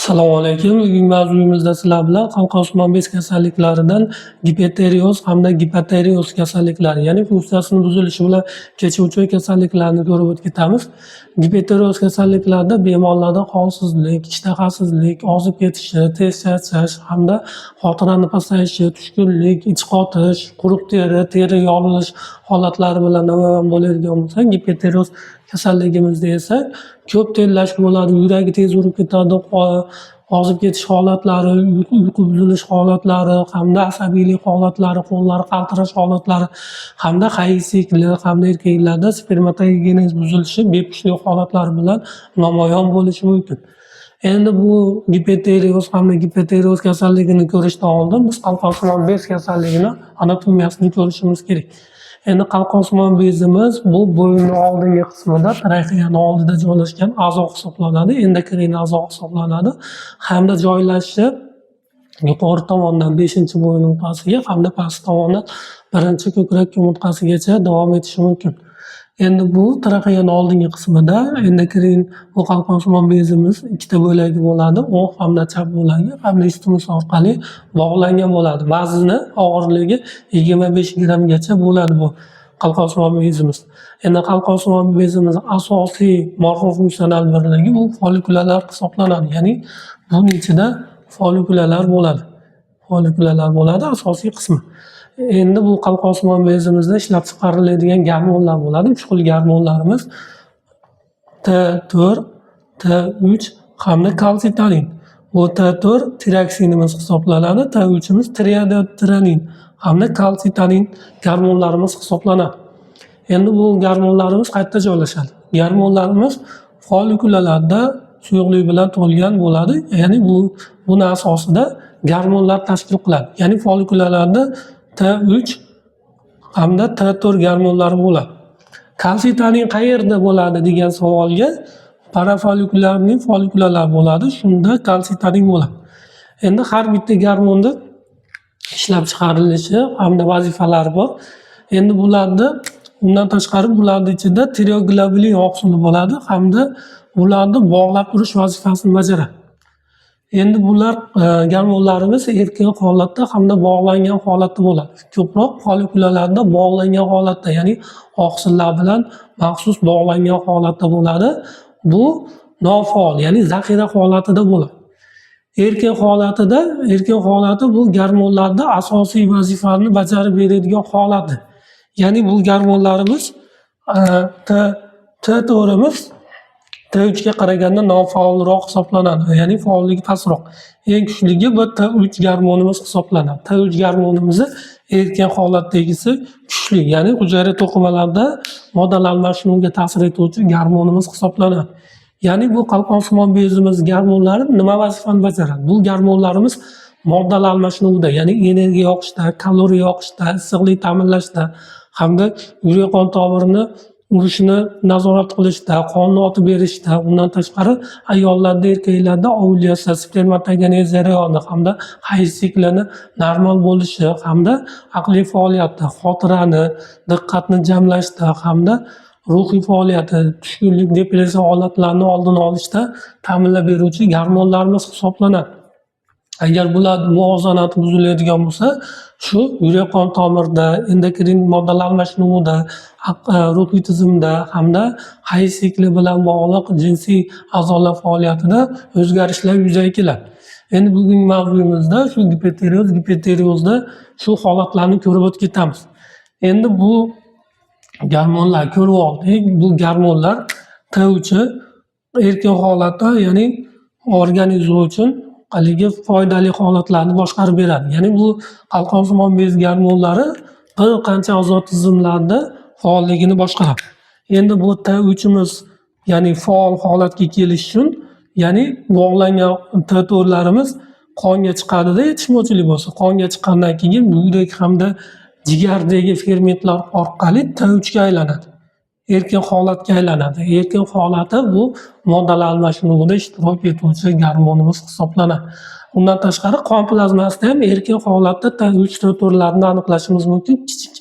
Assalomu alaykum. Bugungi mavzuyimizda sizlar bilan qalqonsimon bez kasalliklaridan gipotireoz hamda gipotireoz kasalliklari, ya'ni funksiyasini buzilishi bilan kechuvchi kasalliklarni ko'rib o'tib ketamiz. Gipotireoz kasalliklarida bemorlarda holsizlik, ishtahasizlik, ozib ketishi, tez charchash hamda xotirani pasayishi, tushkunlik, ich qotish, quruq teri, teri yorilish holatlari bilan namoyon bo'ladigan bo'lsa, gipotireoz kasalligimizda esa ko'p terlash bo'ladi, yuragi tez urib ketadi, ozib ketish holatlari, uyqu buzilish holatlari hamda asabiylik holatlari, qo'llari qaltirash holatlari hamda hayz sikli hamda erkaklarda spermatogenez buzilishi, bepushtlik holatlari bilan namoyon bo'lishi mumkin. Endi bu gipotireoz hamda gipotireoz kasalligini ko'rishdan oldin biz qalqonsimon bez kasalligini anatomiyasini ko'rishimiz kerak. Endi qalqonsimon bezimiz bu bo'yinni oldingi qismida, traxeyani oldida joylashgan a'zo hisoblanadi, endokrin a'zo hisoblanadi hamda joylashishi yuqori tomondan 5-bo'yin umurtqasiga hamda past tomondan 1-ko'krak umurtqasigacha davom etishi mumkin. Endi bu traxeyani oldingi qismida endokrin bu qalqonsimon bezimiz ikkita bo'lagi bo'ladi, o'ng hamda chap bo'lagi hamda isthmus orqali bog'langan bo'ladi. Vazni og'irligi 25 grammgacha bo'ladi bu qalqonsimon bezimiz. Endi qalqonsimon bezimiz asosiy morfofunksional birligi bu follikulalar hisoblanadi. Ya'ni buning ichida follikulalar bo'ladi. Follikulalar bo'ladi asosiy qismi. Endi bu qalqonsimon bezimizda ishlab chiqariladigan gormonlar bo'ladi. 3 xil gormonlarimiz T4, T3 hamda kalsitonin. Bu T4 tiroksinimiz hisoblanadi, T3imiz triiodtironin hamda kalsitonin gormonlarimiz hisoblanadi. Endi bu gormonlarimiz qayerda joylashadi? Gormonlarimiz follikulalarda suyuqlik bilan to'lgan bo'ladi. Ya'ni buni asosida gormonlar tashkil qiladi. Ya'ni follikulalarda T3 hamda T4 gormonlari bo'ladi. Kalsitonin qayerda bo'ladi degan savolga parafollikularning follikulalar bo'ladi. Shunda kalsitonin bo'ladi. Endi har bitta gormonni ishlab chiqarilishi hamda vazifalari bor. Endi bularni undan tashqari bularni ichida tireoglobulin oqsili bo'ladi hamda ularni bog'lab turish vazifasini bajaradi. Endi bular gormonlarimiz erkin holatda hamda bog'langan holatda bo'ladi. Ko'proq follikulalarda bog'langan holatda, ya'ni oqsillar bilan maxsus bog'langan holatda bo'ladi. Bu nofaol, ya'ni zaxira holatida bo'ladi. Erkin holatida, erkin holati bu gormonlarda asosiy vazifani bajarib beradigan holati. Ya'ni bu gormonlarimiz T4imiz T3 ga qaraganda nofaolroq hisoblanadi, ya'ni faolligi pastroq. Eng kuchligi bu T3 gormonimiz hisoblanadi. T3 gormonimizni erkin holatdagisi kuchli, ya'ni hujayra to'qimalarida moddalar almashinuviga ta'sir etuvchi gormonimiz hisoblanadi. Ya'ni bu qalqonsimon bezimiz gormonlari nima vazifani bajaradi? Bu gormonlarimiz moddalar almashinuvida, ya'ni energiya yoqishda, kaloriya yoqishda, issiqlik ta'minlashda hamda yurak qon tomirini urishini nazorat qilishda, qonni otib berishda, undan tashqari ayollarda, erkaklarda ovulyatsiya, spermatogenez jarayoni hamda hayz siklini normal bo'lishi hamda aqliy faoliyatda, xotirani, diqqatni jamlashda hamda ruhiy faoliyati, tushkunlik, depressiya holatlarini oldini olishda ta'minlab beruvchi gormonlarimiz hisoblanadi. Agar bular muvozanati buziladigan bo'lsa, shu yurak qon tomirda, endokrin moddalar almashinuvida, ruhiy tizimda hamda hayz sikli bilan bog'liq jinsiy a'zolar faoliyatida o'zgarishlar yuzaga keladi. Endi bugungi mavzuyimizda shu gipotireoz, gipotireozda shu holatlarni ko'rib o'tib ketamiz. Endi bu gormonlar ko'rib oldik. Bu gormonlar T3 erkin holatda, ya'ni organizm uchun haligi foydali holatlarni boshqarib beradi. Ya'ni bu qalqonsimon bez gormonlari bir qancha a'zo tizimlarda faolligini boshqaradi. Endi bu T3imiz, ya'ni faol holatga kelish uchun, ya'ni bog'langan T4larimiz qonga chiqadida, yetishmovchilik bo'lsa, qonga chiqqandan keyin buyrak hamda jigardagi fermentlar orqali T3 ga aylanadi. Erkin holatga aylanadi. Erkin holati bu moddalar almashinuvida ishtirok etuvchi gormonimiz hisoblanadi. Undan tashqari qon plazmasida ham erkin holatda T3 T4larni aniqlashimiz mumkin. Kichik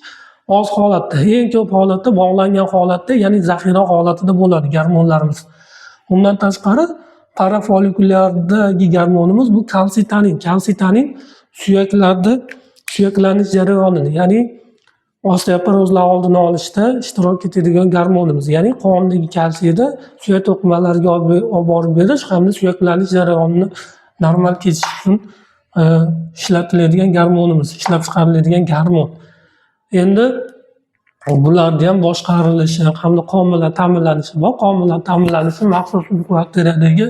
oz holatda, eng ko'p holatda bog'langan holatda, ya'ni zaxira holatida bo'ladi gormonlarimiz. Undan tashqari Parafollikulyardagi gormonimiz bu kalsitonin. Kalsitonin suyaklarda suyaklanish jarayonini, ya'ni osteoporozlar oldini olishda ishtirok etadigan gormonimiz. Ya'ni qondagi kalsiyni suyak to'qimalariga olib borib berish hamda suyaklanish jarayonini normal kechish uchun ishlatiladigan gormonimiz, ishlab chiqariladigan gormon. Endi bularni ham boshqarilishi hamda qon bilan ta'minlanishi bor. Qon bilan ta'minlanishi maxsus arteriyadagi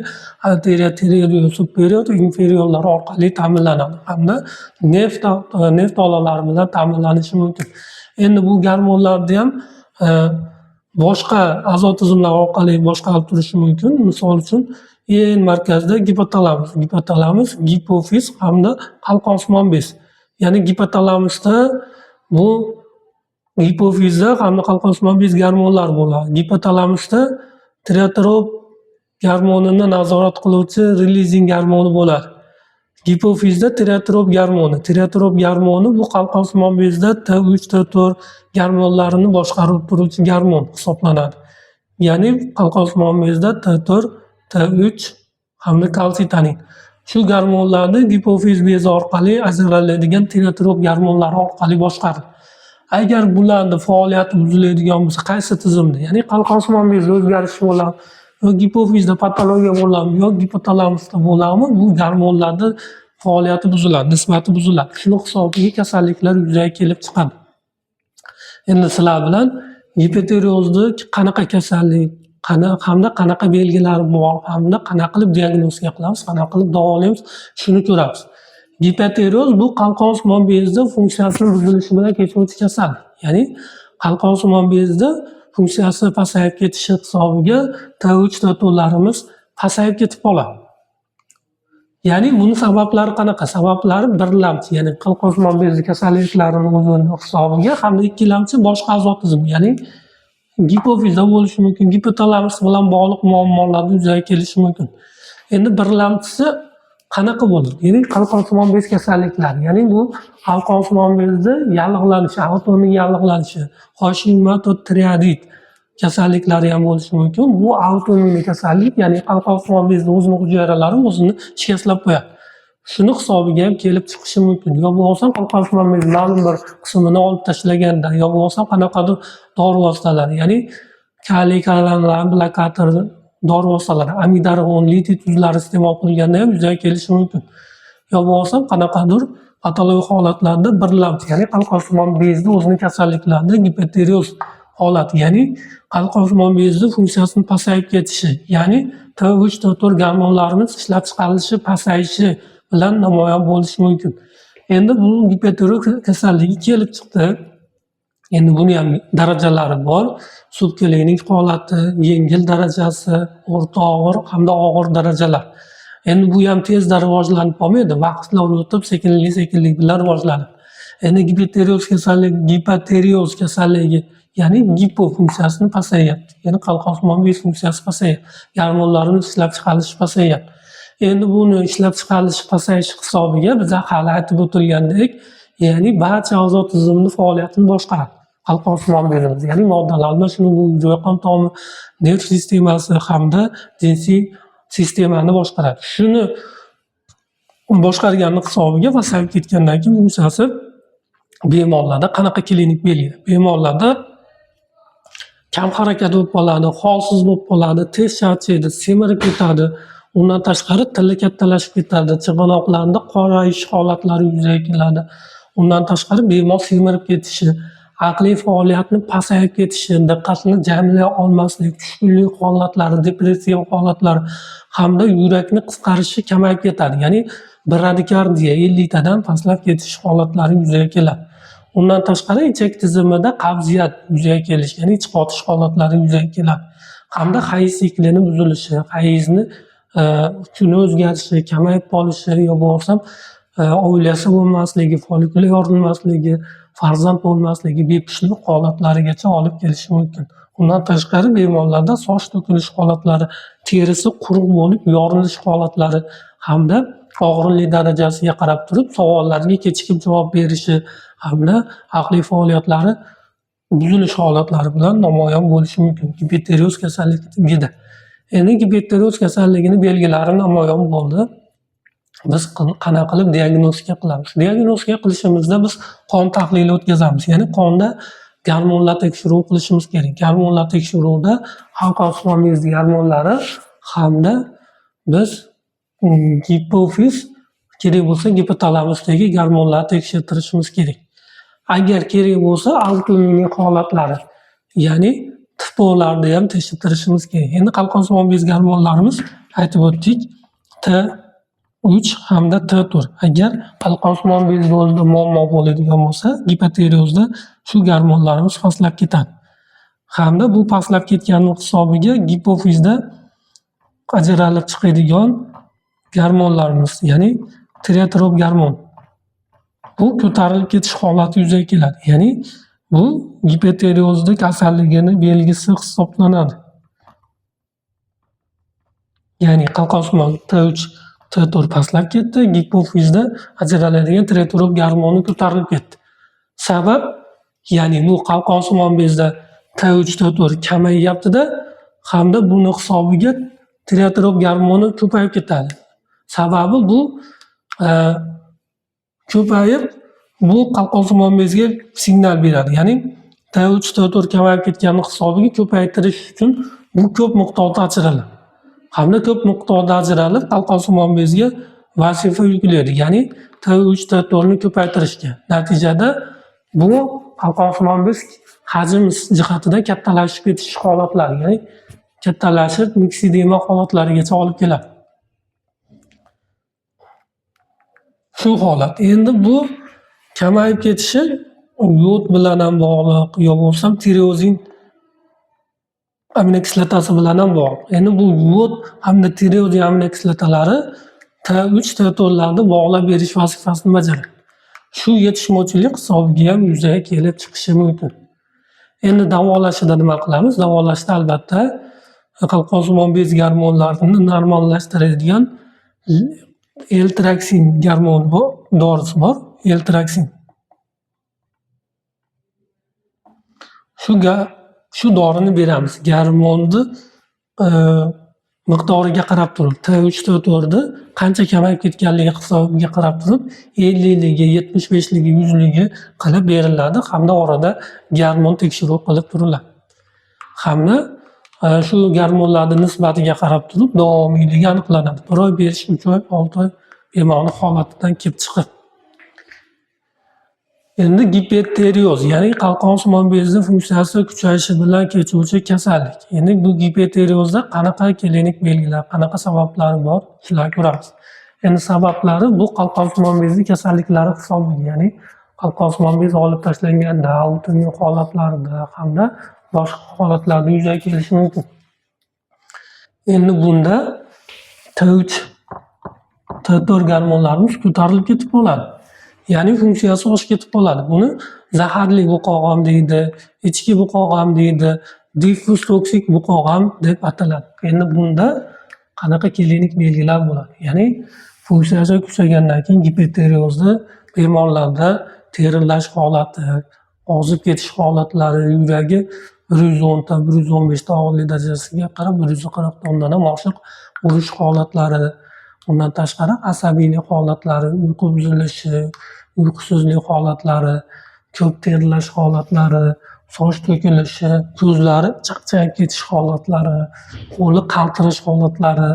arteriya tererio superior inferiorlar orqali ta'minlanadi hamda nerv tolalari bilan ta'minlanishi mumkin. Endi bu gormonlarni ham boshqa a'zo tizimlar orqali boshqarib turishi mumkin. Misol uchun, eng markazda gipotalamus, gipotalamus, gipofiz hamda qalqonsimon bez. Ya'ni gipotalamusda bu gipofizda hamda qalqonsimon bez gormonlari bo'ladi. Gipotalamusda tireotrop gormonini nazorat qiluvchi relizing gormoni bo'ladi. Gipofizda tireotrop gormoni. Tireotrop gormoni bu qalqonsimon bezda T3, T4 gormonlarini boshqarib turuvchi gormon hisoblanadi. Ya'ni qalqonsimon bezda T4, T3 hamda kalsitonin. Shu gormonlarni gipofiz bezi orqali ajraladigan tireotrop gormonlari orqali boshqaradi. Agar bularni faoliyati buziladigan bo'lsa, qaysi tizimda, ya'ni qalqonsimon bezda o'zgarish bo'ladimi, yo gipofizda patologiya bo'ladimi, yo gipotalamusda bo'ladimi, bu gormonlarni faoliyati buziladi, nisbati buziladi. Shuni hisobiga kasalliklar yuzaga kelib chiqadi. Endi sizlar bilan gipotireozni qanaqa kasallik, hamda qanaqa belgilari bor, hamda qanaqa qilib diagnostika qilamiz, qanaqa qilib davolaymiz, shuni ko'ramiz. Gipotireoz bu qalqonsimon bezida funksiyasini buzilishi bilan kechuvchi kasallik. Ya'ni qalqonsimon bezida funksiyasi pasayib ketishi hisobiga T3, T4larimiz pasayib ketib qoladi. Ya'ni buni sabablari qanaqa? Sabablari birlamchi, ya'ni qalqonsimon bezi kasalliklarini o'zini hisobiga hamda ikkilamchi boshqa a'zo tizimi, ya'ni gipofizda bo'lishi mumkin, gipotalamus bilan bog'liq muammolar yuzaga kelishi mumkin. Endi birlamchisi qanaqa bo'ladi? Ya'ni qalqonsimon bez kasalliklari, ya'ni bu qalqonsimon bezni yallig'lanishi, autoimmun yallig'lanishi, Hoshimoto tireoidit kasalliklari ham bo'lishi mumkin. Bu autoimmun kasallik, ya'ni qalqonsimon bezni o'zini hujayralari o'zini shikastlab qo'yadi. Shuni hisobiga ham kelib chiqishi mumkin. Yo bo'lmasam qalqonsimon bez ma'lum bir qismini olib tashlaganda, yo bo'lmasam qanaqadir dori vositalari, ya'ni kaliy kanallar blokator dori vositalari, amiodaron, litiy tuzlari iste'mol qilganda ham yuzaga kelishi mumkin. Yo bo'lmasam qanaqadir patologik holatlarda birlamchi, ya'ni qalqonsimon bezni o'zini kasalliklarida gipotireoz holati, ya'ni qalqonsimon bezni funksiyasini pasayib ketishi, ya'ni T3, T4 gormonlarimiz ishlab chiqarilishi pasayishi bilan namoyon bo'lishi mumkin. Endi bu gipotireoz kasalligi kelib chiqdi. Endi buni ham darajalari bor. Subklinik holati, yengil darajasi, o'rta og'ir hamda og'ir darajalar. Endi bu ham tezda rivojlanib qolmaydi, vaqtlar o'tib sekinlik-sekinlik bilan rivojlanadi. Endi gipotireoz kasalligi, ya'ni gipo funksiyasini pasayyapti. Ya'ni qalqonsimon bez funksiyasi pasayyapti. Gormonlarimiz ishlab chiqarilishi pasayyapti. Endi buni ishlab chiqarilishi pasayishi hisobiga biza hali aytib o'tilgandek, ya'ni barcha a'zo tizimni faoliyatini boshqaradi. Qalqonsimon bezimiz, ya'ni moddalar almashinuvi, hujayra qon tomir, nerv sistemasi hamda jinsiy sistemani boshqaradi. Shuni boshqargani hisobiga pasayib ketgandan keyin funksiyasi bemorlarda qanaqa klinik belgi? Bemorlarda kam harakat bo'lib qoladi, holsiz bo'lib qoladi, tez charchaydi, semirib ketadi. Undan tashqari tili kattalashib ketadi, chig'anoqlarida qorayish holatlari yuzaga keladi. Undan tashqari bemor semirib ketishi, aqliy faoliyatni pasayib ketishi, diqqatni jamlay olmaslik, tushkunlik holatlari, depressiya holatlari hamda yurakni qisqarishi kamayib ketadi. Ya'ni bradikardiya 50 tadan pastlab ketish holatlari yuzaga keladi. Undan tashqari ichak tizimida qabziyat yuzaga kelishi, ya'ni ich qotish holatlari yuzaga keladi. Hamda hayz siklini buzilishi, hayzni kuni o'zgarishi, kamayib qolishi yo bo'lmasam ovulyatsiya bo'lmasligi, follikula yorilmasligi, farzand bo'lmasligi, bepushtlik holatlarigacha olib kelishi mumkin. Undan tashqari bemorlarda soch to'kilish holatlari, terisi quruq bo'lib yorilish holatlari hamda og'irlik darajasiga qarab turib savollarga kechikib javob berishi hamda aqliy faoliyatlari buzilish holatlari bilan namoyon bo'lishi mumkin gipotireoz kasalligida. Endi gipotireoz kasalligini belgilari namoyon bo'ldi. Biz qanaqa qilib diagnostika qilamiz? Diagnostika qilishimizda biz qon tahlili o'tkazamiz. Ya'ni qonda gormonlar tekshiruvi qilishimiz kerak. Gormonlar tekshiruvida qalqonsimon bez gormonlari hamda biz gipofiz, kerak bo'lsa gipotalamusdagi gormonlarni tekshirtirishimiz kerak. Agar kerak bo'lsa autoimmun holatlari, ya'ni TPOlarni ham tekshirtirishimiz kerak. Endi qalqonsimon bez gormonlarimiz aytib o'tdik, T3 hamda T4. Agar qalqonsimon bezda o'zida muammo bo'ladigan bo'lsa, gipotireozda shu gormonlarimiz pastlab ketadi. Hamda bu pastlab ketgani hisobiga gipofizda ajralib chiqadigan gormonlarimiz, ya'ni tireotrop gormon, bu ko'tarilib ketish holati yuzaga keladi. Ya'ni bu gipotireozda kasalligini belgisi hisoblanadi. Ya'ni qalqonsimon T3, T4 pastlab ketdi, gipofizda ajraladigan tireotrop gormoni ko'tarilib ketdi. Sabab, ya'ni bu qalqonsimon bezda T3, T4 kamayyapti-da, hamda buni hisobiga tireotrop gormoni ko'payib ketadi. Sababi bu ko'payib, bu qalqonsimon bezga signal beradi. Ya'ni T3, T4 kamayib ketgani hisobiga ko'paytirish uchun bu ko'p miqdorda ajraladi. Hamda ko'p miqdorda ajralib qalqonsimon bezga vazifa yuklaydi. Ya'ni T3, T4 ni ko'paytirishga. Natijada bu qalqonsimon bez hajm jihatidan kattalashib ketish holatlari, ya'ni kattalashib miksedema holatlarigacha olib keladi. Shu holat. Endi bu kamayib ketishi yod bilan ham bog'liq, yo bo'lmasam tirozin aminokislotasi bilan ham bog'liq. Endi bu yod hamda tirozin aminokislotalari T3, T4larni bog'lab berish vazifasini bajaradi. Shu yetishmovchilik hisobiga ham yuzaga kelib chiqishi mumkin. Endi davolashida nima qilamiz? Davolashda albatta qalqonsimon bez gormonlarini normallashtiradigan L-tiraksin gormoni bor, dorisi bor, L-tiraksin. Shu dorini beramiz. Gormonni miqdoriga qarab turib, T3, T4ni qancha kamayib ketganligi hisobiga qarab turib, 50ligi, 75ligi, 100ligi qilib beriladi hamda orada gormon tekshiruv qilib turiladi. Hamda shu gormonlarning nisbatiga qarab turib davomiyligi aniqlanadi. 1 oy berish, 3 oy, 6 oy bemorning holatidan kelib chiqib. Endi gipotireoz, ya'ni qalqonsimon bezni funksiyasi kuchayishi bilan kechuvchi kasallik. Endi bu gipotireozda qanaqa klinik belgilar, qanaqa sabablari bor, shularni ko'ramiz. Endi sabablari bu qalqonsimon bezi kasalliklari hisobiga, ya'ni qalqonsimon bez olib tashlanganda, autoimmun holatlarda hamda boshqa holatlarda yuzaga kelishi mumkin. Endi bunda T3, T4 gormonlarimiz ko'tarilib ketib qoladi. Ya'ni funksiyasi oshib ketib qoladi. Buni zaharli bo'qoq ham deydi, ichki bo'qoq ham deydi, diffuz toksik bo'qoq ham deb ataladi. Endi bunda qanaqa klinik belgilar bo'ladi? Ya'ni funksiyasi kuchaygandan keyin gipotireozda bemorlarda terlash holati, ozib ketish holatlari, yuragi 110 ta, 115 ta og'irlik darajasiga qarab 140 tondan ham oshiq urish holatlari, undan tashqari asabiylik holatlari, uyqu buzilishi, uyqusizlik holatlari, ko'p terlash holatlari, soch to'kilishi, ko'zlari chaqchayib ketish holatlari, qo'li qaltirash holatlari,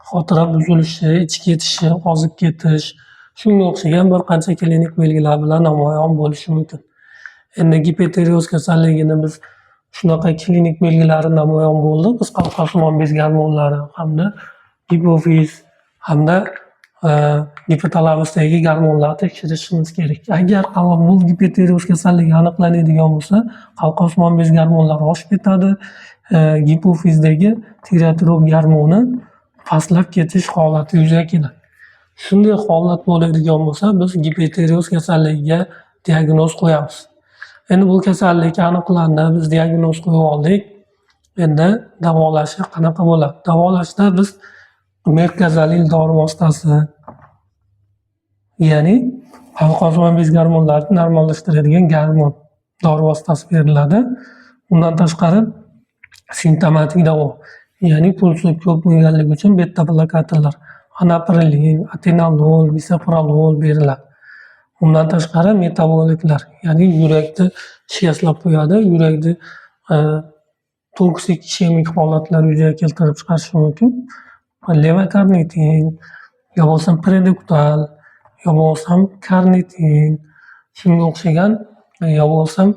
xotira buzilishi, ichi ketishi, ozib ketish, shunga o'xshagan bir qancha klinik belgilar bilan namoyon bo'lishi mumkin. Endi gipotireoz kasalligini biz shunaqa klinik belgilari namoyon bo'ldi. Biz qalqonsimon bez gormonlari hamda gipofiz hamda gipotalamusdagi gormonlarni tekshirishimiz kerak. Agar bu gipotireoz kasalligi aniqlanadigan bo'lsa, qalqonsimon bez gormonlari oshib ketadi, gipofizdagi tireotrop gormoni pastlab ketish holati yuzaga keladi. Shunday holat bo'ladigan bo'lsa, biz gipotireoz kasalligiga diagnoz qo'yamiz. Endi bu kasallik aniqlandi, biz diagnoz qo'yib oldik. Endi davolashi qanaqa bo'ladi? Davolashda biz merkazalil dori vositasi, ya'ni qalqonsimon bez gormonlarini normallashtiradigan gormon dori vositasi beriladi. Undan tashqari simptomatik davo, Ya'ni pulsi ko'p bo'lganligi uchun beta blokatorlar anaprilin, atenolol, bisoprolol beriladi. Undan tashqari metaboliklar, ya'ni yurakni shikastlab qo'yadi, yurakni toksik ishemik holatlar yuzaga keltirib chiqarishi mumkin. Levokarnitin, yo bo'lmasam preduktal, yo bo'lmasam karnitin, shunga o'xshagan, yo bo'lmasam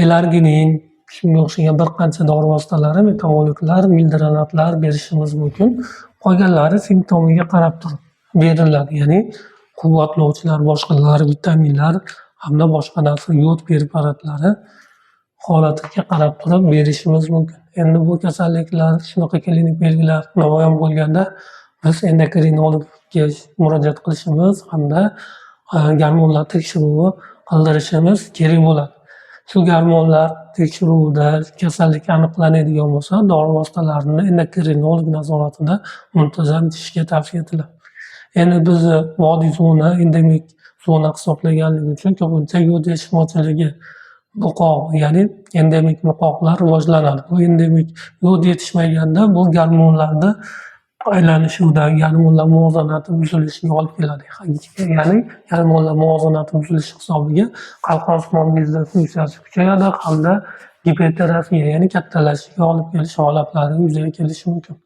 L-arginin, shunga o'xshagan bir qancha dori vositalari, metaboliklar, mildronatlar berishimiz mumkin. Qolganlari simptomiga qarab turib beriladi. Ya'ni quvvatlovchilar, boshqalar, vitaminlar hamda boshqa narsa yod preparatlari holatiga qarab turib berishimiz mumkin. Endi bu kasalliklar, shunaqa klinik belgilar namoyon bo'lganda biz endokrinologga murojaat qilishimiz hamda gormonlar tekshiruvi qildirishimiz kerak bo'ladi. Shu gormonlar tekshiruvida kasallik aniqlanadigan bo'lsa, dori vositalarini endokrinolog nazoratida muntazam ichishga tavsiya etiladi. Endi bizni vodiy zona endemik zona hisoblanganligi uchun ko'pincha yod yetishmovchiligi buqoq, ya'ni endemik buqoqlar rivojlanadi. Bu endemik yod yetishmaganda bu gormonlarni aylanishida gormonlar muvozanati buzilishiga olib keladi. Ya'ni gormonlar muvozanati buzilishi hisobiga qalqonsimon bezlar funksiyasi kuchayadi hamda gipertrofiya, ya'ni kattalashishiga olib kelish holatlari yuzaga kelishi mumkin.